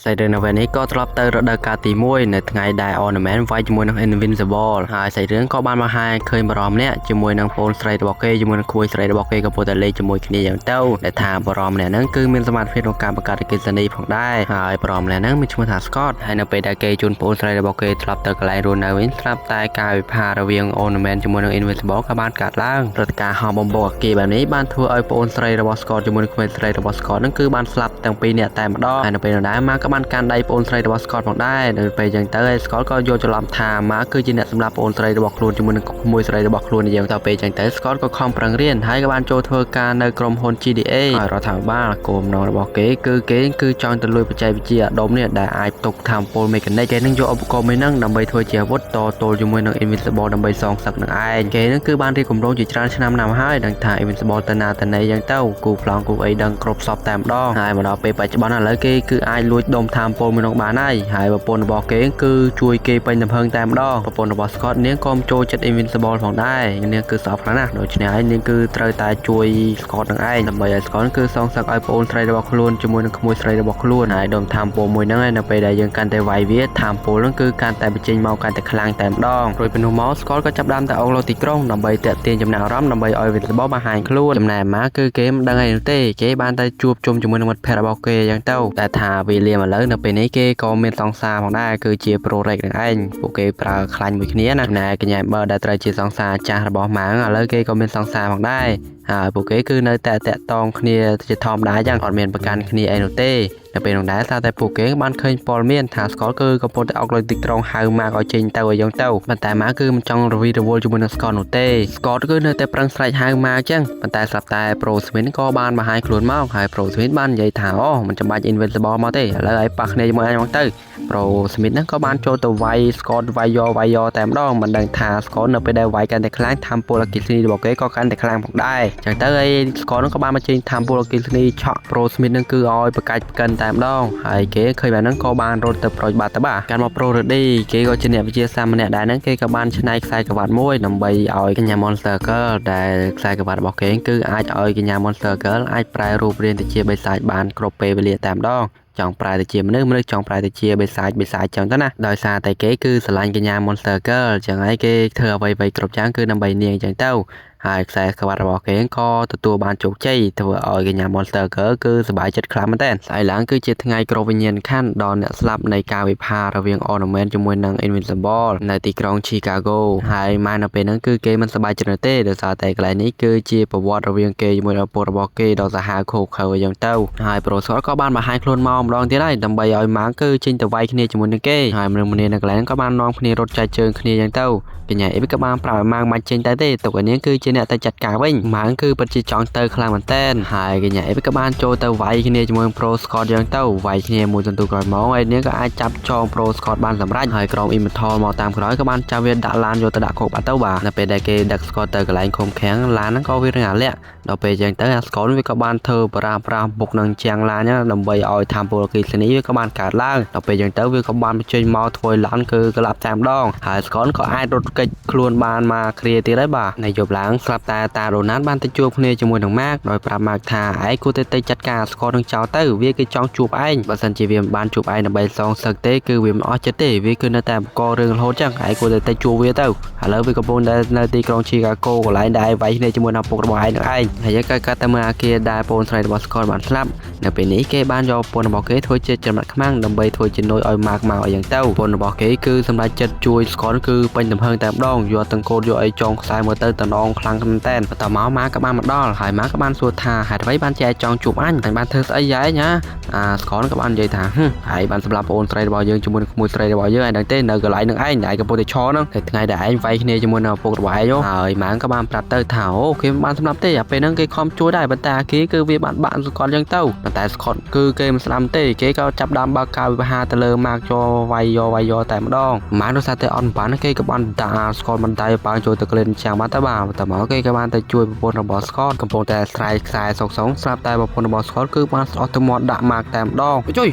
សាច់រឿងនៅពេលនេះក៏ត្រឡប់ទៅរដូវកាលទី1នៅថ្ងៃដែល Omni-Man វាយជាមួយនឹង Invincible ហើយសាច់រឿងក៏បានបង្ហាញឃើញបរិមម្នាក់ជាមួយនឹងប្អូនស្រីរបស់គេជាមួយនឹងក្មួយស្រីរបស់គេកំពុងតែលេងជាមួយគ្នាយ៉ាងទៅដែលថាបរិមម្នាក់ហ្នឹងគឺមានសមត្ថភាពក្នុងការបង្កើតអគ្គិសនីផងដែរហើយបរិមម្នាក់ហ្នឹងមានឈ្មោះថា Scott ហើយនៅពេលដែលគេជូនប្អូនស្រីរបស់គេត្រឡប់ទៅកន្លែងរស់នៅវិញស្រាប់តែការវិភារវាង Omni-Man ជាមួយនឹង Invincible ក៏បានកើតឡើងព្រឹត្តិការណ៍ហោះបំបោអគារបែបនេះបានធ្វើឲ្យប្អូនស្រីរបស់ Scott ជាមួយនឹងក្មេងស្រីរបស់ Scott ហ្នឹងគឺបានស្លាប់ទាំងពីរនាក់តែម្ដងហើយនៅពេលនោះដែរម៉ាក៏បានកាន់ដៃប្អូនស្រីរបស់ Scott ផងដែរនៅពេលចឹងទៅហើយ Scott ក៏យល់ច្រឡំថាម៉ាគឺជាអ្នកសម្លាប់ប្អូនស្រីរបស់ខ្លួនជាមួយនឹងក្មួយស្រីរបស់ខ្លួនយ៉ាងទៅពេលចឹងទៅ Scott ក៏ខំប្រឹងរៀនហើយក៏បានចូលធ្វើការនៅក្រុមហ៊ុន GDA ហើយរដ្ឋាភិបាលគោលបំណងរបស់គេគឺគេគឺចង់ទៅលួចបច្ចេកវិទ្យាអាដុំនេះដែលអាចផ្ទុកថាមពលមេកានិកគេនឹងយកឧបករណ៍មួយហ្នឹងដើម្បីធ្វើជាអាវុធតទល់ជាមួយនឹង Invincible ដើម្បីសងសឹកនឹងឯងគេនឹងគឺបានរៀបគម្រោងជាច្រើនឆ្នាំណាស់ហើយដឹងថា Invincible ទៅណាទៅណីយ៉ាងទៅគូប្លង់គូអីដឹងគ្រប់សពតែម្ដងហើយមកដល់ពេលបច្ចុប្បន្នឥឡូវគេគឺអាចលួចដុំថាមពលមួយនោះបានហើយហើយប្រពន្ធរបស់គេគឺជួយគេពេញទំហឹងតែម្ដងប្រពន្ធរបស់ Scott នាងក៏មិនចូលចិត្ត Invincible ផងដែរនាងគឺស្អប់ខ្លាំងណាស់ដូច្នេះហើយនាងគឺត្រូវតែជួយ Scott នឹងឯងដើម្បីឲ្យ Scott គឺសងសឹកឲ្យប្អូនស្រីរបស់ខ្លួនជាមួយនឹងក្មួយស្រីរបស់ខ្លួនហើយដុំថាមពលមួយហ្នឹងឯនៅពេលដែលយើងកាន់តែវាយវាថាមពលហ្នឹងគឺកាន់តែបញ្ចេញមកកាន់តែខ្លាំងតែម្ដងរួចពីនោះមក Scott ក៏ចាប់ផ្ដើមទៅអុកឡុកទីក្រុងដើម្បីទាក់ទាញចំណាប់អារម្មណ៍ដើម្បីឲ្យ Invincible បង្ហាញខ្លួនចំណែកម៉ាគឺគេមិនដឹងអីនោះទេគេបានតែជួបជុំជាមួយនឹងមិត្តភក្តិរបស់គេអញ្ចឹងទៅតែថាវីលៀមឥឡូវនៅពេលនេះគេក៏មានសង្សារផងដែរគឺជា Pro Rex នឹងឯងពួកគេប្រើខ្លាញ់មួយគ្នាណាចំណែកកញ្ញាបើដែលត្រូវជាសង្សារចាស់របស់ម៉ាងឥឡូវគេក៏មានសង្សារផងដែរហើយពួកគេគឺនៅតែតាក់តងគ្នាជាធម្មតាចឹងអត់មានប្រកាន់គ្នាអីនោះទេនៅពេលនោះដែរថាតែពួកគេបានឃើញព័ត៌មានថាស្កលគឺកំពុងតែអុកលើទីក្រុងហៅម៉ាកឲ្យចេញទៅឲ្យយ៉ាងទៅប៉ុន្តែម៉ាគឺមិនចង់រវីរវល់ជាមួយនឹងស្កលនោះទេស្កលគឺនៅតែប្រឹងស្រែកហៅម៉ាចឹងប៉ុន្តែស្រាប់តែ Pro Smith ក៏បានបង្ហាញខ្លួនមកហើយ Pro Smith បាននិយាយថាអូមិនចាំបាច់ Invincible មកទេឥឡូវឲ្យប៉ះគ្នាជាមួយអញមកទៅ Pro Smith ហ្នឹងក៏បានចូលទៅវាយ Scott វាយយកវាយយកតែម្ដងមិនដឹងថា Scott នៅពេលដែលវាយកាន់តែខ្លាំងថាមពលអគ្គិសនីរបស់គេក៏កាន់តែខ្លាំងផងដែរចឹងទៅហើយ Scott ហ្នឹងក៏បានមកចេញថាមពលអគ្គិសនីឆក់ Pro Smith ហ្នឹងគឺឲ្យប្រកាច់ប្រកិនតែម្ដងហើយគេឃើញបែបហ្នឹងក៏បានរត់ទៅប្រូចបាត់ទៅបាទកាន់មក Pro Ready គេក៏ជាអ្នកវិទ្យាសាស្ត្រម្នាក់ដែរហ្នឹងគេក៏បានច្នៃខ្សែក្រវ៉ាត់មួយដើម្បីឲ្យកញ្ញា Monster Girl ដែលខ្សែក្រវ៉ាត់របស់គេគឺអាចឲ្យកញ្ញា Monster Girl អាចប្រែរូបរាងទៅជាបិសាចបានគ្រប់ពេលវេលាតែម្ដងចង់ប្រែទៅជាមនុស្សមនុស្សចង់ប្រែទៅជាបិសាចបិសាចចឹងទៅណាដោយសារតែគេគឺស្រឡាញ់កញ្ញា Monster Girl ចឹងហើយគេធ្វើអ្វីៗគ្រប់យ៉ាងគឺដើម្បីនាងចឹងទៅហើយខ្សែក្បាត់របស់គេក៏ទទួលបានជោគជ័យធ្វើឲ្យកញ្ញា Monster Girl គឺសប្បាយចិត្តខ្លាំងមែនទែនស្អែកឡើងគឺជាថ្ងៃគ្រប់វិញ្ញាណក្ខន្ធដល់អ្នកស្លាប់នៃការវិភារវាង Omni-Man ជាមួយនឹង Invincible នៅទីក្រុង Chicago ហើយម៉ែនៅពេលហ្នឹងគឺគេមិនសប្បាយចិត្តនោះទេដោយសារតែកន្លែងនេះគឺជាប្រវត្តិរវាងគេជាមួយនឹងឪពុករបស់គេដ៏សាហាវឃោរឃៅអីចឹងទៅហើយ Pro Scott ក៏បានបង្ហាញខ្លួនមកម្ដងទៀតហើយដើម្បីឲ្យម៉ាងគឺចេញទៅវាយគ្នាជាមួយនឹងគេហើយមនុស្សម្នានៅកន្លែងហ្នឹងក៏បាននាំគ្នារត់ចែកជើងគ្នាចឹងទៅកញ្ញាអ៊ីបក៏បានប្រាប់ឲ្យម៉ាងមិនចេញទៅទេទុកឲ្យនាងគឺជាអ្នកទៅចាត់ការវិញម៉ាងគឺពិតជាចង់ទៅខ្លាំងមែនទែនហើយកញ្ញាអ៊ីបក៏បានចូលទៅវាយគ្នាជាមួយនឹង Pro Scott ចឹងទៅវាយគ្នាមួយសន្ទុះក្រោយមកហើយនាងក៏អាចចាប់ចង Pro Scott បានសម្រេចហើយក្រុម Immortal មកតាមក្រោយក៏បានចាប់វាដាក់ឡានយកទៅដាក់គុកបាត់ទៅបាទនៅពេលដែលគេដឹក Scott ទៅកន្លែងឃុំឃាំងឡានហ្នឹងក៏វារឹងអាលាក់ដល់ពេលចឹងទៅអា Scott វាក៏បានធ្វើប្រាស់ប្រាស់បុកនឹងជាងឡានដើម្បីឲ្យថាមពលអគ្គិសនីវាក៏បានកើតឡើងដល់ពេលចឹងទៅវាក៏បានបញ្ចេញមកធ្វើឲ្យឡានគឺក្លាប់តែម្ដងហើយ Scott ក៏អាចរត់គេចខ្លួនបានមកគ្រាទៀតហើយបាទនៅយប់ឡើងស្រាប់តែតាដូណាតបានទៅជួបគ្នាជាមួយនឹងម៉ាកដោយប្រាប់ម៉ាកថាឯងគួរតែទៅចាត់ការ Scott នឹងចោលទៅវាគឺចង់ជួបឯងបើសិនជាវាមិនបានជួបឯងដើម្បីសងសឹកទេគឺវាមិនអស់ចិត្តទេវាគឺនៅតែបង្ករឿងរហូតចឹងឯងគួរតែទៅជួបវាទៅឥឡូវវាកំពុងតែនៅទីក្រុង Chicago កន្លែងដែលឯងវាយគ្នាជាមួយនឹងឪពុករបស់ឯងនឹងឯងហើយយើងក៏កាត់ទៅមើលអាគារដែលប្អូនស្រីរបស់ Scott បានស្លាប់នៅពេលនេះគេបានយកប្រពន្ធរបស់គេធ្វើជាចំណិតខ្មាំងដើម្បីធ្វើជានុយឲ្យម៉ាកមកអីយ៉ាងទៅប្រពន្ធរបស់គេគឺសម្រេចចិត្តជួយ Scott គឺពេញទំហឹងតែម្ដងយកទាំងកូនយកអីចងខ្សែមើលទៅតំណងខ្លាំងមែនតើបន្តមកម៉ាក៏បានមកដល់ហើយម៉ាក៏បានសួរថាហេតុអ្វីបានជាឯងចង់ជួបអញអញបានធ្វើស្អីយ៉ែងណាអា Scott ក៏បាននិយាយថាហឹមឯងបានសម្លាប់ប្អូនស្រីរបស់យើងជាមួយនឹងក្មួយស្រីរបស់យើងឯងដឹងទេនៅកន្លែងនឹងឯងឯងកំពុងតែឈរហ្នឹងតែថ្ងៃដែលឯងវាយគ្នាជាមួយនឹងឪពុករបស់ឯងហើយម៉ាក៏បានប្រាប់ទៅថាអូគេមិនបានសម្លាប់ទេអាពេលហ្នឹងគេខំជួយដែរប៉ុន្តែអាគេគឺវាបានបាក់ Scott ចឹងទៅប៉ុន្តែ Scott គឺគេមិនស្ដាប់ទេគេក៏ចាប់ដើមបើកការវិហារទៅលើម៉ាកយកវាយយកវាយយកតែម្ដងម៉ាកដោយសារតែអត់បានគេក៏បានដាក់ Scott មិនដៃប៉ាងចូលទៅក្លិនចាំបាត់ទៅបាទតែមកគេក៏បានទៅជួយប្រពន្ធរបស់ Scott កំពុងតែស្រែកខ្សែសុកសុងស្រាប់តែប្រពន្ធរបស់ Scott គឺបានស្អស់ទៅមាត់ដាក់ម៉ាកតែម្ដងជួយ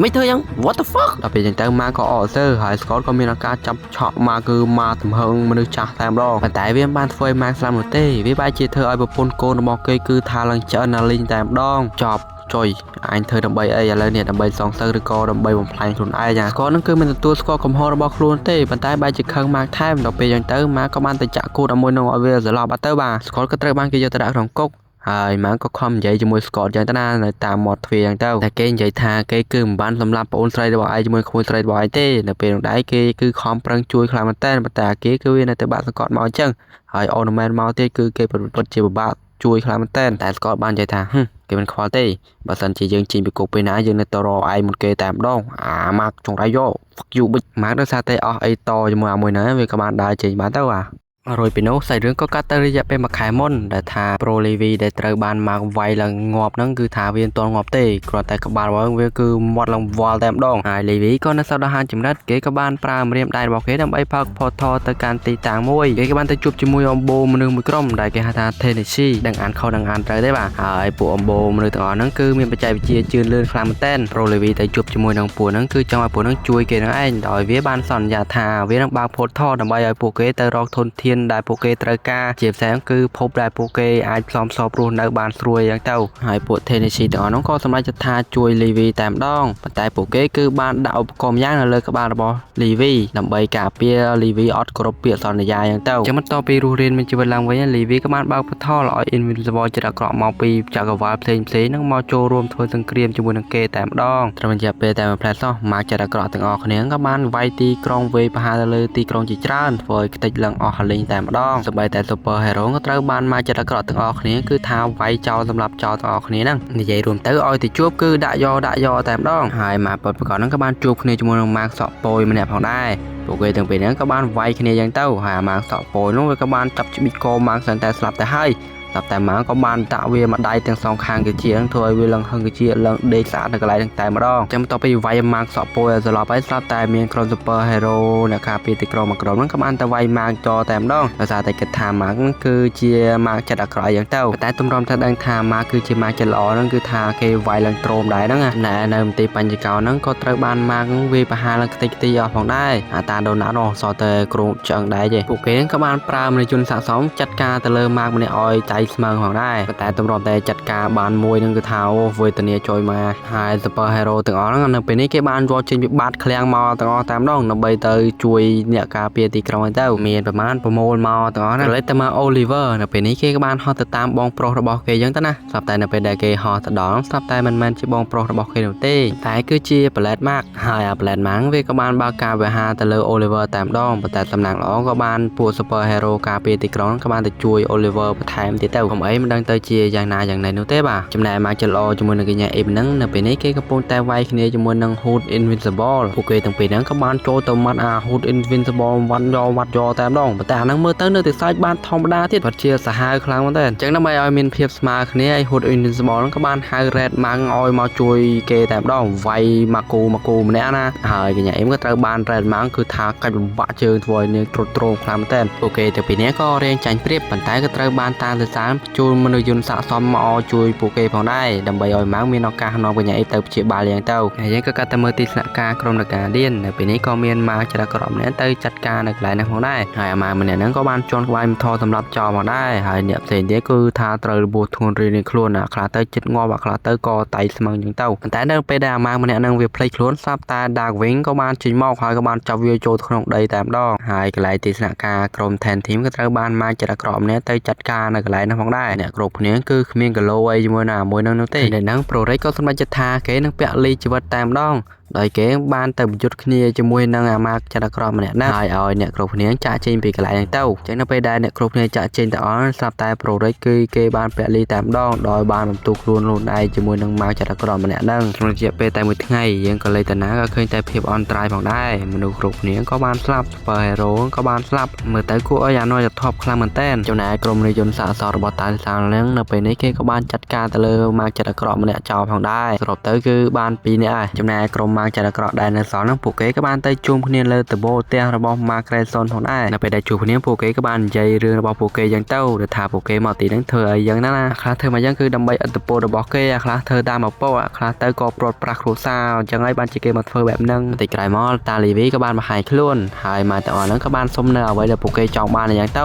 មិនធ្វើយ៉ាង what the fuck ដល់ពេលចឹងទៅម៉ាក៏អកសើហើយ Scott ក៏មានឱកាសចាប់ឆក់ម៉ាគឺម៉ាទំហឹងមនុស្សចាស់តែម្ដងប៉ុន្តែវាមិនបានធ្វើឲ្យម៉ាស្លាប់នោះទេវាបែរជាធ្វើឲ្យប្រពន្ធកូនរបស់គេគឺថាឡើងឆ្អិនណាលីងតែម្ដងចប់ ចុយអញធ្វើដើម្បីអីឥឡូវនេះដើម្បីសងសឹកឬក៏ដើម្បីបំផ្លាញខ្លួនឯងអាស្កតហ្នឹងគឺមិនទទួលស្គាល់កំហុសរបស់ខ្លួនទេប៉ុន្តែបែរជាខឹងម៉ាកថែមដល់ពេលយ៉ាងទៅម៉ាកក៏បានទៅចាក់គូតឲ្យមួយនោះឲ្យវាសន្លប់អត់ទៅបាទស្កតក៏ត្រូវបានគេយកទៅដាក់ក្នុងគុកហើយម៉ាក៏ខំនិយាយជាមួយស្កតយ៉ាងទៅណានៅតាមមាត់ទ្វារយ៉ាងទៅតែគេនិយាយថាគេគឺមិនបានសម្លាប់ប្អូនស្រីរបស់ឯងជាមួយក្មួយស្រីរបស់ឯងទេនៅពេលនោះដែរគេគឺខំប្រឹងជួយខ្លាំងមែនតើប៉ុន្តែគេគឺវានៅតែបាក់សង្កត់មកអញ្ចឹងហើយអូនមែនមកទៀតគឺគេពិតជាពិបាកជួយខ្លាំងមែនតើតែស្កតបាននិយាយថាគេមិនខ្វល់ទេបើសិនជាយើងចេញពីគុកពេលណាយើងនៅតរឯងមុនគេតែម្ដងអាម៉ាក់ចង្រៃយក fuck you bitch ម៉ាក់ដោយសារតែអស់អីតជាមួយអាមួយណាវាក៏បានដើរចេញបានទៅអារួចពីនោះសាច់រឿងក៏កាត់ទៅរយៈពេលមួយខែមុនដែលថា Pro Levi ដែលត្រូវបានម៉ាកវាយឡើងងាប់ហ្នឹងគឺថាវាមិនទាន់ងាប់ទេគ្រាន់តែក្បាលរបស់វាគឺមាត់ឡើងវល់តែម្ដងហើយ Levi ក៏នៅសល់ដល់ហាចំណិតគេក៏បានប្រើម្រាមដៃរបស់គេដើម្បីផឹក portal ទៅកាន់ទីតាំងមួយគេក៏បានទៅជួបជាមួយអំបូរមនុស្សមួយក្រុមដែលគេហៅថា Tennessee ដឹងអានខុសដឹងអានត្រូវទេបាទហើយពួកអំបូរមនុស្សទាំងអស់ហ្នឹងគឺមានបច្ចេកវិទ្យាជឿនលឿនខ្លាំងមែនទែន Pro Levi ទៅជួបជាមួយនឹងពួកហ្នឹងគឺចង់ឲ្យពួកហ្នឹងជួយគេនឹងឯងដោយវាបានសន្យាថាវានឹងបើក portal ដើម្បីឲ្យពួកគេទៅរកធនធានដែលពួកគេត្រូវការជាពិសេសគឺភពដែលពួកគេអាចផ្សំសពរស់នៅបានស្រួលយ៉ាងទៅហើយពួក Tennessee ទាំងអស់នោះក៏សម្រេចចិត្តថាជួយ Levi តែម្ដងប៉ុន្តែពួកគេគឺបានដាក់ឧបករណ៍យ៉ាងនៅលើក្បាលរបស់ Levi ដើម្បីការពារ Levi អត់គ្រប់ពាក្យសន្យាយ៉ាងទៅចឹងបន្ទាប់ពីរស់រានមានជីវិតឡើងវិញ Levi ក៏បានបើក portal ឲ្យ Invincible ចិត្តអាក្រក់មកពីចក្រវាលផ្សេងផ្សេងនឹងមកចូលរួមធ្វើសង្គ្រាមជាមួយនឹងគេតែម្ដងត្រឹមរយៈពេលតែមួយផ្លែសោះម៉ាកចិត្តអាក្រក់ទាំងអស់គ្នាក៏បានវាយទីក្រុងវេប្រហារទៅលើទីក្រុងជាច្រើនធ្វើឲ្យខ្ទេចឡើងអស់ហលីងតែម្ដងសូម្បីតែ Super Hero ក៏ត្រូវបានម៉ាកចិត្តអាក្រក់ទាំងអស់គ្នាគឺថាវាយចោលសម្រាប់ចោលទាំងអស់គ្នាហ្នឹងនិយាយរួមទៅឲ្យទៅជួបគឺដាក់យកដាក់យកតែម្ដងហើយម៉ាកពិតប្រាកដហ្នឹងក៏បានជួបគ្នាជាមួយនឹងម៉ាកសក់ពោយម្នាក់ផងដែរពួកគេទាំងពីរហ្នឹងក៏បានវាយគ្នាយ៉ាងទៅហើយអាម៉ាកសក់ពោយនោះវាក៏បានចាប់ច្បិចកម៉ាកសឹងតែស្លាប់ទៅហើយស្រាប់តែម៉ាក៏បានដាក់វាមួយដៃទាំងសងខាងកាជាធ្វើឲ្យវាឡើងហឹងកាជាឡើងដេកស្អាតនៅកន្លែងហ្នឹងតែម្ដងចាំបន្ទាប់ពីវាយម៉ាកសក់ពោយឲ្យស្លាប់ហើយស្រាប់តែមានក្រុម Super Hero អ្នកការពារទីក្រុងមួយក្រុមហ្នឹងក៏បានទៅវាយម៉ាកចតែម្ដងដោយសារតែគិតថាម៉ាកហ្នឹងគឺជាម៉ាកចិត្តអាក្រក់យ៉ាងទៅតែទម្រាំថាដឹងថាម៉ាកគឺជាម៉ាកចិត្តល្អហ្នឹងគឺថាគេវាយឡើងទ្រោមដែរហ្នឹងណែនៅមន្ទីរបញ្ញកោហ្នឹងក៏ត្រូវបានម៉ាកវាយប្រហារឡើងខ្ទេចខ្ទីអស់ផងដែរអាតាដូណាត់នោះសល់តែគ្រោងឆ្អឹងដែរទេពួកគេហ្នឹងក៏បានប្រើមនុស្សជនស័ក្តិសមចាត់ការទៅលើម៉ាកម្នាក់ឲ្យចៃស្មឹងផងដែរប៉ុន្តែទម្រាំតែចាត់ការបានមួយហ្នឹងគឺថាអូវេទនាចុយមកហើយ Super Hero ទាំងអស់ហ្នឹងនៅពេលនេះគេបានយកចេញពីបាតឃ្លាំងមកទាំងអស់តែម្ដងដើម្បីទៅជួយអ្នកការពារទីក្រុងហ្នឹងទៅមានប្រមាណប្រមូលមកទាំងអស់ហ្នឹងលេទៅមក Oliver នៅពេលនេះគេក៏បានហោះទៅតាមបងប្រុសរបស់គេអញ្ចឹងទៅណាស្រាប់តែនៅពេលដែលគេហោះទៅដល់ស្រាប់តែមិនមែនជាបងប្រុសរបស់គេនោះទេតែគឺជា Black Mark ហើយអា Black Mark វាក៏បានបើកការវេហាទៅលើ Oliver តែម្ដងប៉ុន្តែសំណាងល្អក៏បានពួក Super Hero ការពារទីក្រុងក៏បានទៅជួយ Oliver បន្ថែមទៀតទៅកុំអីមិនដឹងទៅជាយ៉ាងណាយ៉ាងណីនោះទេបាទចំណែកមកចិត្តល្អជាមួយនឹងកញ្ញាអ៊ីមហ្នឹងនៅពេលនេះគេកំពុងតែវាយគ្នាជាមួយនឹង Hood Invincible ពួកគេទាំងពីរហ្នឹងក៏បានចូលទៅម៉ាត់អា Hood Invincible វ៉ាត់យកវ៉ាត់យកតែម្ដងប៉ុន្តែអាហ្នឹងមើលទៅនៅតែសាច់បានធម្មតាទៀតពិតជាសាហាវខ្លាំងមែនទែនអញ្ចឹងដើម្បីឲ្យមានភាពស្មើគ្នាឯ Hood Invincible ហ្នឹងក៏បានហៅ Red Mang ឲ្យមកជួយគេតែម្ដងវាយមកគូមកគូម្នាក់ណាហើយកញ្ញាអ៊ីមក៏ត្រូវបាន Red Mang គឺថាកាច់បំបាក់ជើងធ្វើឲ្យនាងទ្រុឌទ្រោមខ្លាំងមែនទែនពួកគេទាំងពីរនេះក៏រៀងចាញ់ព្រៀបប៉ុន្តែក៏ត្រូវបានតាមទៅសានជួលមនុស្សយន្តស័ក្តិសមមកជួយពួកគេផងដែរដើម្បីឲ្យម៉ាងមានឱកាសនាំកញ្ញាអ៊ីទៅព្យាបាលយ៉ាងទៅហើយយើងក៏កាត់ទៅមើលទីស្នាក់ការក្រុមនការរៀននៅពេលនេះក៏មានម៉ាចរក្រម្នាក់ទៅចាត់ការនៅកន្លែងហ្នឹងផងដែរហើយអាម៉ាម្នាក់ហ្នឹងក៏បានជន់ក្បែរមថសម្រាប់ចោលមកដែរហើយអ្នកផ្សេងទៀតគឺថាត្រូវរបួសធ្ងន់រៀងៗខ្លួនអាខ្លះទៅចិត្តងាប់អាខ្លះទៅក៏តៃស្មឹងចឹងទៅប៉ុន្តែនៅពេលដែលអាម៉ាម្នាក់ហ្នឹងវាភ្លេចខ្លួនស្រាប់តែ Darkwing ក៏បានចេញមកហើយក៏បានចាប់វាចូលក្នុងដីតែម្ដងហើយកន្លែងទីស្នាក់ការក្រុម Ten Team ក៏ត្រូវបានម៉ាចរក្រម្នាក់ទៅចាត់ការនៅកន្លែងហ្នឹងផងដែរអ្នកគ្រប់គ្នាគឺគ្មានគីឡូអីជាមួយណាមួយនឹងនោះទេនៅហ្នឹងប្រូរិចក៏សម្រេចចិត្តថាគេនឹងពាក់លីជីវិតតែម្ដងដោយគេបានទៅប្រយុទ្ធគ្នាជាមួយនឹងអាម៉ាកចិត្តអាក្រក់ម្នាក់ណាហើយឲ្យអ្នកគ្រប់គ្នាចាក់ចេញពីកន្លែងហ្នឹងទៅចឹងនៅពេលដែលអ្នកគ្រប់គ្នាចាក់ចេញទៅអស់ស្រាប់តែប្រូរិចគឺគេបានពាក់លីតែម្ដងដោយបានបន្ទុះខ្លួនខ្លួនឯងជាមួយនឹងម៉ាកចិត្តអាក្រក់ម្នាក់ហ្នឹងក្នុងរយៈពេលតែមួយថ្ងៃយើងក៏លេតាណាក៏ឃើញតែភាពអន្តរាយផងដែរមនុស្សគ្រប់គ្នាក៏បានស្លាប់ Super Hero ក៏បានស្លាប់មើលទៅគួរឲ្យអាណយថប់ខ្លាំងមែនតើចំណែកក្រុមរាយន្តសាកសរបស់តាសាលហ្នឹងនៅពេលនេះគេក៏បានចាត់ការទៅលើម៉ាកចិត្តអាក្រក់ម្នាក់ចោលផងដែរសរុបទៅគឺបាន2នាក់ហើយចំណែកក្រុម ម៉ាកចក្រក់ដែលនៅសល់ហ្នឹងពួកគេក៏បានទៅជួបគ្នាលើដំបូលផ្ទះរបស់ Mark Grayson ផងដែរនៅពេលដែលជួបគ្នាពួកគេក៏បាននិយាយរឿងរបស់ពួកគេយ៉ាងទៅដែលថាពួកគេមកទីហ្នឹងធ្វើអីយ៉ាងណាណាខ្លះធ្វើមកយ៉ាងគឺដើម្បីឥទ្ធិពលរបស់គេអាខ្លះធ្វើតាមឪពុកអាខ្លះទៅក៏ព្រាត់ប្រាសគ្រួសារអញ្ចឹងហើយបានជាគេមកធ្វើបែបហ្នឹងបន្តិចក្រោយមកតាលីវីក៏បានបង្ហាញខ្លួនហើយមកទាំងអស់ហ្នឹងក៏បានសុំនៅអ្វីដែលពួកគេចង់បានអញ្ចឹងទៅ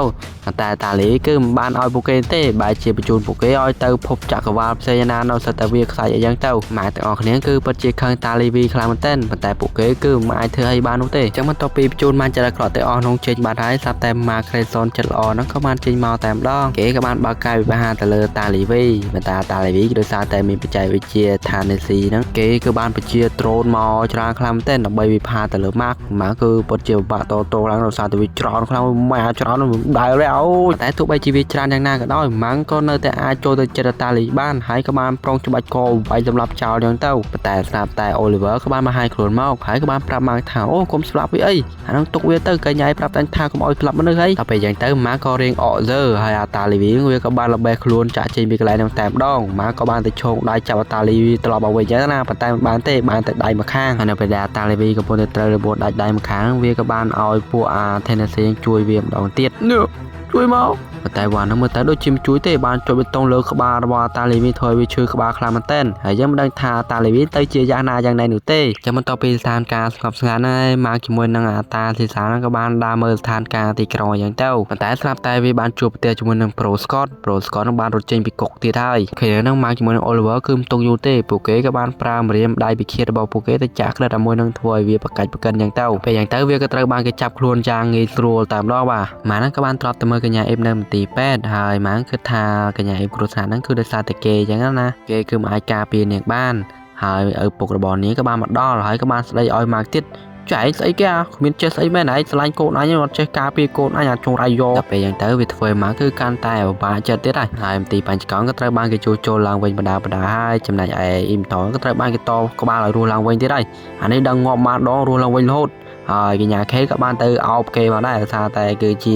តែតាលីគឺមិនបានឲ្យពួកគេទេបែរជាបញ្ជូនពួកគេឲ្យទៅភពចក្រវាលផ្សេងណានៅសិតតែវាខ្សាច់អីចឹងទៅម៉ែទាំងអស់គ្នាគឺពិតជាខឹងតាលីវីខ្លាំងមែនទែនប៉ុន្តែពួកគេគឺមិនអាចធ្វើអីបាននោះទេអញ្ចឹងបន្ទាប់ពីបញ្ជូនម៉ាចរក្រក់ទាំងអស់នោះចេញបាត់ហើយស្រាប់តែម៉ាក្រេសុនចិត្តល្អហ្នឹងក៏បានចេញមកតែម្ដងគេក៏បានបើកកាយវិហារទៅលើតាលីវីប៉ុន្តែតាលីវីគឺដោយសារតែមានបច្ចេកវិទ្យាឋានេស៊ីហ្នឹងគេគឺបានបញ្ជាដ្រូនមកច្រើនខ្លាំងមែនទែនដើម្បីវិភាទៅលើម៉ាកម៉ាគឺពិតជាពិបាកតតឡើងដោយសារតែវាច្រើនខ្លាំងម៉ាច្រើនដែរអូតែទោះបីជាវាច្រើនយ៉ាងណាក៏ដោយម៉ាំងក៏នៅតែអាចចូលទៅចិត្តតាលីបានហើយក៏បានប្រុងច្បាច់កវាយសម្លាប់ចោលយ៉ាងទៅប៉ុន្តែស្រាប់តែអូលីវើក៏បានមកហាយខ្លួនមកហើយក៏បានប្រាប់ម៉ាំងថាអូកុំស្លាប់វាអីអានឹងទុកវាទៅកញ្ញាឯងប្រាប់តែថាកុំឲ្យស្លាប់មនុស្សអីដល់ពេលយ៉ាងទៅម៉ាក៏រៀងអកសើហើយអាតាលីវីវាក៏បានល្បេះខ្លួនចាក់ចេញពីកន្លែងនោះតែម្ដងម៉ាក៏បានទៅឈោងដៃចាប់អាតាលីវីត្រឡប់មកវិញចឹងណាប៉ុន្តែមិនបានទេបានតែដៃម្ខាងហើយនៅពេលដែលអាតាលីវីកំពុងតែត្រូវរបួសដាច់ដៃម្ខាងវាក៏បានឲ្យពួកអាថេនេស៊ីជួយវាម្ដងទៀតនេះជួយមកប៉ុន្តែវ៉ាន់ហ្នឹងមើលទៅដូចជាមិនជួយទេបានចុចបេតុងលើក្បាលរបស់អាតាលីវីធ្វើឲ្យវាឈឺក្បាលខ្លាំងមែនទែនហើយយើងមិនដឹងថាអាតាលីវីទៅជាយ៉ាងណាយ៉ាងណីនោះទេចាំបន្ទាប់ពីស្ថានភាពស្ងប់ស្ងាត់ហ្នឹងមកជាមួយនឹងអាតាស៊ីសាហ្នឹងក៏បានដើរមើលស្ថានភាពទីក្រុងអញ្ចឹងទៅប៉ុន្តែស្រាប់តែវាបានជួបប្រទះជាមួយនឹង Pro Scott Pro Scott ហ្នឹងបានរត់ចេញពីគុកទៀតហើយគ្នាហ្នឹងមកជាមួយនឹង Oliver គឺមិនទុកយូរទេពួកគេក៏បានប្រើម្រាមដៃពិឃាតរបស់ពួកគេទៅចាក់ក្រិតឲ្យមួយនឹងធ្វើឲ្យវាប្រកាច់ប្រកិនអញ្ចឹងទៅពេលអញ្ចឹងទៅវាក៏ត្រូវបានគេចាប់ខ្លួនយ៉ាងងាយស្រួលតែម្ដងបាទម៉ាហ្នឹងក៏បានត្រឡប់ទៅមើលកញ្ញាអេបនៅមន្ទីរពេទ្យហើយម៉ាគិតថាកញ្ញាអេបគ្រួសារហ្នឹងគឺដោយសារតែគេអញ្ចឹងណាគេគឺមិនអាចការពារនាងបានហើយឪពុករបស់នាងក៏បានមកដល់ហើយក៏បានស្ដីឲ្យម៉ាទៀតចែកស្អីគេអាគ្មានចេះស្អីមែនឯងស្រឡាញ់កូនអញអត់ចេះការពារកូនអញអាចចង់រៃយកដល់ពេលយ៉ាងទៅវាធ្វើមកគឺកាន់តែពិបាកចិត្តទៀតហើយហើយមន្ទីរបញ្ចកងក៏ត្រូវបានគេជួសជុលឡើងវិញបណ្ដាបណ្ដាហើយចំណែកឯអ៊ីមតងក៏ត្រូវបានគេតក្បាលឲ្យរស់ឡើងវិញទៀតហើយអានេះដឹងងាប់ម៉ាដងរស់ឡើងវិញរហូតហើយកញ្ញាខេក៏បានទៅអោបគេមកដែរថាតែគឺជា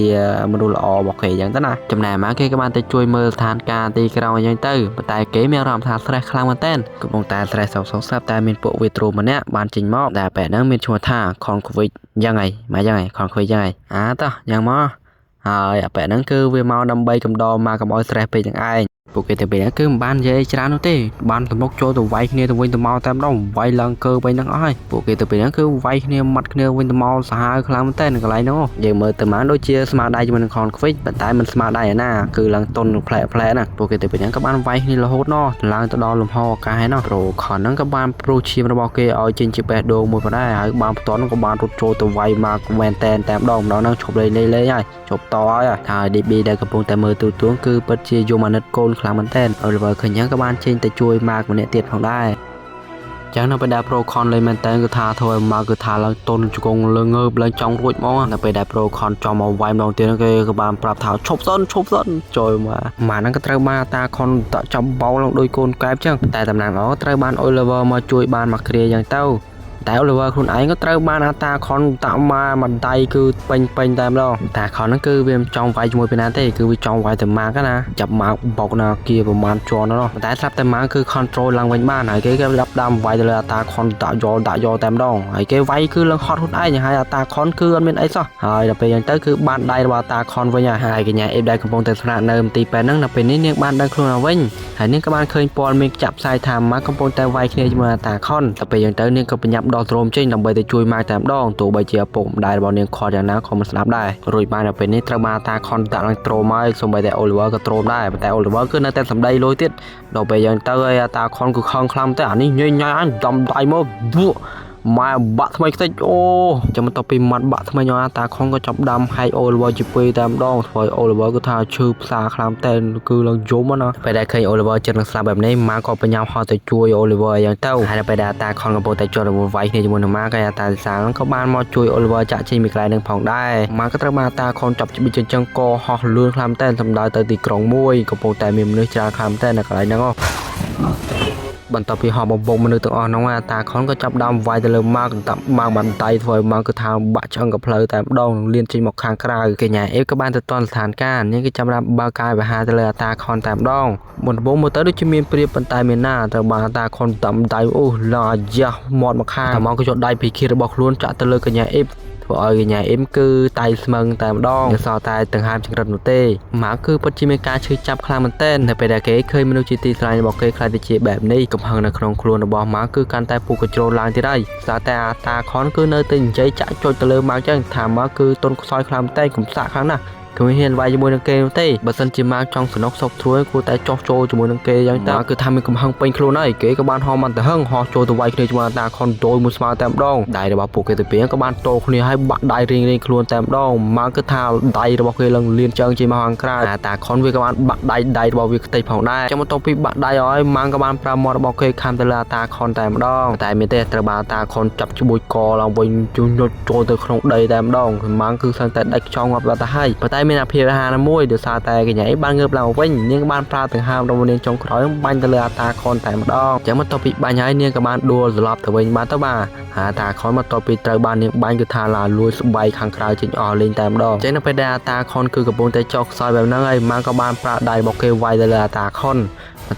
មនុស្សល្អរបស់គេអញ្ចឹងទៅណាចំណែកមកគេក៏បានទៅជួយមើលស្ថានភាពទីក្រុងអញ្ចឹងទៅប៉ុន្តែគេមានអារម្មណ៍ថា stress ខ្លាំងមែនទែនកំពុងតែ stress សោកសស្រាប់តែមានពួកវីត្រូម្នាក់បានចេញមកដែលបែបហ្នឹងមានឈ្មោះថា Conquick យ៉ាងហីមកយ៉ាងហី Conquick យ៉ាងហីអាតោះយ៉ាងមកហើយអាបែបហ្នឹងគឺវាមកដើម្បីកំដរមកកុំឲ្យ stress ពេកទាំងឯងពួកគេទៅពេលហ្នឹងគឺមិនបាននិយាយច្រើននោះទេបានទៅមុខចូលទៅវាយគ្នាទៅវិញទៅមកតែម្ដងវាយឡើងកើវិញហ្នឹងអស់ហើយពួកគេទៅពេលហ្នឹងគឺវាយគ្នាម៉ាត់គ្នាវិញទៅមកសាហាវខ្លាំងមែនតើកន្លែងហ្នឹងយើងមើលទៅមកដូចជាស្មើដៃជាមួយនឹង Conquick ប៉ុន្តែមិនស្មើដៃឯណាគឺឡើងតុនផ្លែផ្លែណាពួកគេទៅពេលហ្នឹងក៏បានវាយគ្នារហូតណោះឡើងទៅដល់លំហអាកាសហើយណោះប្រូខនហ្នឹងក៏បានព្រុសឈាមរបស់គេឲ្យចេញជាបេះដូងមួយផងដែរហើយបានផ្ទាន់ក៏បានរត់ចូលទៅវាយមកមែនតែនតែម្ដងម្ដងហ្នឹងឈប់លេងលេងលេងហើយឈប់តហើយហើយ DB ដែលកំពុងតែមើលទូទួងគឺពិតជាយមអាណិតកូនខ្លាំងមែនទែន Oliver ឃើញយ៉ាងក៏បានចេញទៅជួយម៉ាកម្នាក់ទៀតផងដែរចឹងនៅពេលដែល Pro Con លេងមែនតើគឺថាធ្វើឲ្យមកគឺថាឡើងតុនជង្គង់លើងើបឡើងចង់រួចហ្មងនៅពេលដែល Pro Con ចង់មកវាយម្ដងទៀតគេក៏បានប្រាប់ថាឈប់សិនឈប់សិនចូលមកម៉ាហ្នឹងក៏ត្រូវបានតាខុនតចាប់បោឡើងដោយកូនកែបចឹងតែតំណាងល្អត្រូវបាន Oliver មកជួយបានមកគ្រាចឹងទៅតែ Oliver ខ្លួនឯងក៏ត្រូវបានអាតាខុនតាក់មកមួយដៃគឺពេញពេញតែម្ដងតាខុនហ្នឹងគឺវាមិនចង់វាយជាមួយពីណាទេគឺវាចង់វាយតែម៉ាកណាចាប់ម៉ាកបោកណាគៀប្រហែលជាន់នោះតែស្រាប់តែម៉ាកគឺ control ឡើងវិញបានហើយគេគេចាប់ដើមវាយទៅលើអាតាខុនដាក់យកដាក់យកតែម្ដងហើយគេវាយគឺឡើងហត់ខ្លួនឯងហើយអាតាខុនគឺអត់មានអីសោះហើយដល់ពេលយ៉ាងទៅគឺបានដៃរបស់អាតាខុនវិញហើយកញ្ញាអេបដែលកំពុងតែស្នាក់នៅមន្ទីរពេទ្យហ្នឹងដល់ពេលនេះនាងបានដឹងខ្លួនមកវិញហើយនាងក៏បានឃើញព័ត៌មានចាប់ផ្សាយថាម៉ាកកំពុងតែវាយគ្នាជាមួយអាតាខុនដល់ពេលយ៉ាងទៅនាងក៏ប្រញាប់ដោះដ្រូមចេញដើម្បីទៅជួយម៉ាកតែម្ដងទោះបីជាឪពុកម្ដាយរបស់នាងខកយ៉ាងណាក៏មិនស្ដាប់ដែររួចបានដល់ពេលនេះត្រូវបានតាខុនដាក់ឡើងត្រូមហើយសូម្បីតែអូលីវើក៏ត្រូមដែរប៉ុន្តែអូលីវើគឺនៅតែសម្ដីលុយទៀតដល់ពេលយ៉ាងទៅហើយតាខុនគឺខឹងខ្លាំងតែអានេះញ៉ៃញ៉ៃអញដំដៃមកម៉ែបាក់ថ្មីខ្ទេចអូចាំបន្ទាប់ពីម៉ាត់បាក់ថ្មីញ៉ាតាខុនក៏ចាប់ដាំហែកអូលីវើជាពីរតែម្ដងធ្វើឲ្យអូលីវើគឺថាឈឺផ្សាខ្លាំងតែគឺឡើងយំណាពេលដែលឃើញអូលីវើចិត្តនឹងស្លាប់បែបនេះម៉ាក៏បញ្ញាប់ហត់ទៅជួយអូលីវើយ៉ាងទៅហើយដល់ពេលដែលតាខុនកំពុងតែជាប់រវល់វាយគ្នាជាមួយនឹងម៉ាក៏តាសាងក៏បានមកជួយអូលីវើចាក់ចេញពីកន្លែងនឹងផងដែរម៉ាក៏ត្រូវបានតាខុនចាប់ច្បិចចិញ្ចឹងកហោះលឿនខ្លាំងតែសម្ដៅទៅទីក្រុងមួយកំពុងតែមានមនុស្សច្រើនខ្លាំងតែនៅកន្លែងហ្នឹង។ បន្ទាប់ពីហោះបំពងមនុស្សទាំងអស់នោះអាតាខុនក៏ចាប់ដើមវាយទៅលើម៉ាកតាម៉ាកបានដៃធ្វើឲ្យម៉ាកគឺថាបាក់ឆ្អឹងកផ្លូវតែម្ដងនឹងលៀនចេញមកខាងក្រៅកញ្ញាអេបក៏បានទៅតន់ស្ថានភាពនាងក៏ចាប់ដើមបើកកាយវិហារទៅលើអាតាខុនតែម្ដងមុនដំបូងមើលទៅដូចជាមានព្រៀបប៉ុន្តែមានណាត្រូវបានអាតាខុនតាមដៃអូឡាយ៉ាស់មាត់មកខាងតាមកក៏យកដៃពីខៀរបស់ខ្លួនចាក់ទៅលើកញ្ញាអេបធ្វើឲ្យកញ្ញាអ៊ីមគឺតៃស្មឹងតែម្ដងមិនសល់តែដង្ហើមចង្រិតនោះទេម៉ាគឺពិតជាមានការឈឺចាប់ខ្លាំងមែនទែននៅពេលដែលគេឃើញមនុស្សជាទីស្រឡាញ់របស់គេខ្លាចទៅជាបែបនេះកំហឹងនៅក្នុងខ្លួនរបស់ម៉ាគឺកាន់តែពុះកញ្ជ្រោលឡើងទៀតហើយស្រាប់តែអាតាខនគឺនៅតែនិយាយចាក់ចុចទៅលើម៉ាចឹងថាម៉ាគឺទុនខ្សោយខ្លាំងមែនទែនកំសាកខ្លាំងណាស់គឺមិនហ៊ានវាយជាមួយនឹងគេនោះទេបើសិនជាម៉ាចង់សនុកសុកត្រួយគួរតែចោះចូលជាមួយនឹងគេយ៉ាងតើគឺថាមានកំហឹងពេញខ្លួនហើយគេក៏បានហោះមិនទៅហឹងហោះចូលទៅវាយគ្នាជាមួយតាខុនដោយមួយស្មើតែម្ដងដៃរបស់ពួកគេទៅពីក៏បានតោគ្នាហើយបាក់ដៃរៀងៗខ្លួនតែម្ដងម៉ាគឺថាដៃរបស់គេឡើងលៀនជើងចេញមកខាងក្រៅតាខុនវាក៏បានបាក់ដៃដៃរបស់វាខ្ទេចផងដែរចាំបន្ទាប់ពីបាក់ដៃហើយម៉ាក៏បានប្រើមាត់របស់គេខំទៅលើតាខុនតែម្ដងតែមានទេត្រូវបានតាខុនចាប់ជ្រួយកឡើងវិញជុញញុចចូលទៅក្នុងដីតែម្ដងម៉ាគឺសឹងតែដាច់ខ្យល់ងាប់ដល់ទៅហើយតែមានអភិរហាមួយដោយសារតែកញ្ញាបានងើបឡើងវិញនាងបានប្រើដង្ហើមរបស់នាងចុងក្រោយបាញ់ទៅលើអាតាខនតែម្ដងអញ្ចឹងបន្ទាប់ពីបាញ់ហើយនាងក៏បានដួលស្លាប់ទៅវិញបានទៅបាទអាតាខនបន្ទាប់ពីត្រូវបាននាងបាញ់គឺថាឡាលួយស្បែកខាងក្រៅចេញអស់លេងតែម្ដងអញ្ចឹងនៅពេលដែលអាតាខនគឺកំពុងតែចុះខ្សោយបែបហ្នឹងហើយម៉ាក៏បានប្រើដៃរបស់គេវាយទៅលើអាតាខន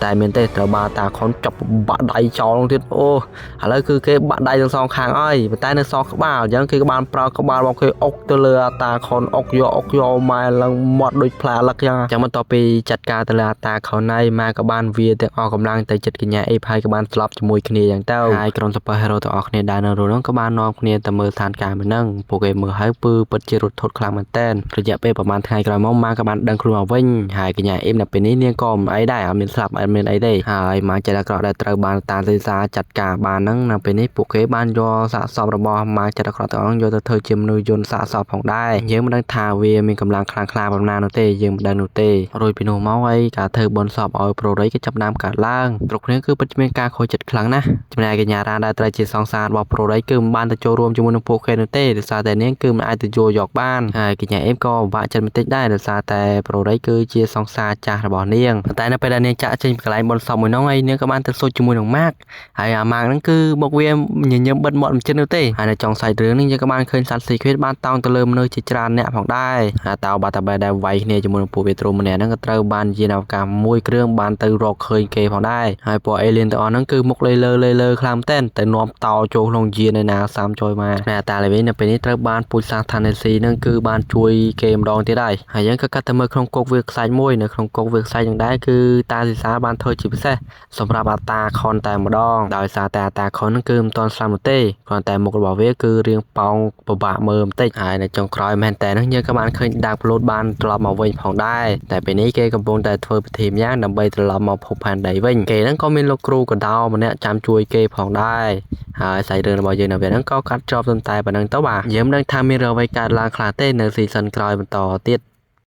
តែមានទេត្រូវបានតាខុនចាប់បាក់ដៃចោលទៀតអូឥឡូវគឺគេបាក់ដៃទាំងសងខាងហើយប៉ុន្តែនៅសល់ក្បាលអញ្ចឹងគេក៏បានប្រើក្បាលរបស់គេអុកទៅលើអាតាខុនអុកយកអុកយកម៉ែឡើងមាត់ដូចផ្លែលឹកអញ្ចឹងចាំបន្ទាប់ពីចាត់ការទៅលើអាតាខុនហើយម៉ែក៏បានវាទាំងអស់កម្លាំងទៅចិត្តកញ្ញាអេបហើយក៏បានស្លាប់ជាមួយគ្នាអញ្ចឹងទៅហើយក្រុម Super Hero ទាំងអស់គ្នាដែលនៅរស់នោះក៏បាននាំគ្នាទៅមើលស្ថានភាពមួយហ្នឹងពួកគេមើលហើយពឺពិតជារត់ធត់ខ្លាំងមែនតើរយៈពេលប្រហែលថ្ងៃក្រោយមកម៉ាក៏បានដឹងខ្លួនមកវិញហើយកញ្ញាអេបនៅពេលនេះនាងក៏មិនអីដែរអត់មានស្លាប់អត់មានអីទេហើយម៉ាចិត្តអាក្រក់ដែលត្រូវបានតាសេសាចាត់ការបានហ្នឹងនៅពេលនេះពួកគេបានយកសាកសពរបស់ម៉ាចិត្តអាក្រក់ទាំងអស់យកទៅធ្វើជាមនុស្សយន្តសាកសពផងដែរយើងមិនដឹងថាវាមានកម្លាំងខ្លាំងក្លាប៉ុណ្ណានោះទេយើងមិនដឹងនោះទេរួចពីនោះមកហើយការធ្វើបុណ្យសពឲ្យប្រូរីក៏ចាប់ដើមកើតឡើងគ្រប់គ្នាគឺពិតជាមានការខូចចិត្តខ្លាំងណាស់ចំណែកកញ្ញារ៉ាដែលត្រូវជាសង្សាររបស់ប្រូរីគឺមិនបានទៅចូលរួមជាមួយនឹងពួកគេនោះទេដោយសារតែនាងគឺមិនអាចទៅយកយកបានហើយកញ្ញាអេមក៏ពិបាកចិត្តបន្តិចដែរដោយសារតែប្រូរីគឺជាសង្សារចាស់របស់នាងប៉ុន្តែនៅពេលដែលនាងចាក់ចេញពីកន្លែងបុណ្យសពមួយនោះហើយនាងក៏បានទៅសូត្រជាមួយនឹងម៉ាកហើយអាម៉ាកហ្នឹងគឺមកវាញញឹមបិទមាត់មិនជិតនោះទេហើយនៅចុងសាច់រឿងនេះយើងក៏បានឃើញសត្វស៊ីគ្វីតបានតោងទៅលើមនុស្សជាច្រើនអ្នកផងដែរអាតោបាតាបែដែលវាយគ្នាជាមួយនឹងពួកវាទ្រុំម្នាក់ហ្នឹងក៏ត្រូវបានយានអវកាសមួយគ្រឿងបានទៅរកឃើញគេផងដែរហើយពួកអេលៀនទាំងអស់ហ្នឹងគឺមុខលេលើលេលើខ្លាំងមែនទែនទៅនាំតោចូលក្នុងយានឯណាសាមចុយមកអាតាលេវិញនៅពេលនេះត្រូវបានពូជសាសន៍ថានេស៊ីហ្នឹងគឺបានជួយគេម្ដងទៀតហើយហើយយើងក៏កាត់ទៅមើលក្នុងគុកវាខ្សាច់មួយនៅក្នុងគុកវាខ្សាច់ហ្នឹងដែរគឺតាស៊ីសាបានធ្វើជាពិសេសសម្រាប់អាតាខុនតែម្ដងដោយសារតែអាតាខុនហ្នឹងគឺមិនទាន់ស្លាប់នោះទេគ្រាន់តែមុខរបស់វាគឺរាងប៉ោងពិបាកមើលបន្តិចហើយនៅចុងក្រោយមែនតើហ្នឹងយើងក៏បានឃើញដាកប្លូតបានត្រឡប់មកវិញផងដែរតែពេលនេះគេកំពុងតែធ្វើពិធីម្យ៉ាងដើម្បីត្រឡប់មកភពផែនដីវិញគេហ្នឹងក៏មានលោកគ្រូកដោម្នាក់ចាំជួយគេផងដែរហើយសាច់រឿងរបស់យើងនៅពេលហ្នឹងក៏កាត់ចប់ត្រឹមតែប៉ុណ្្នឹងទៅបាទយើងមិនដឹងថាមានរឿងអ្វីកើតឡើងខ្លះទេនៅស៊ីសិនក្រោយបន្តទៀត។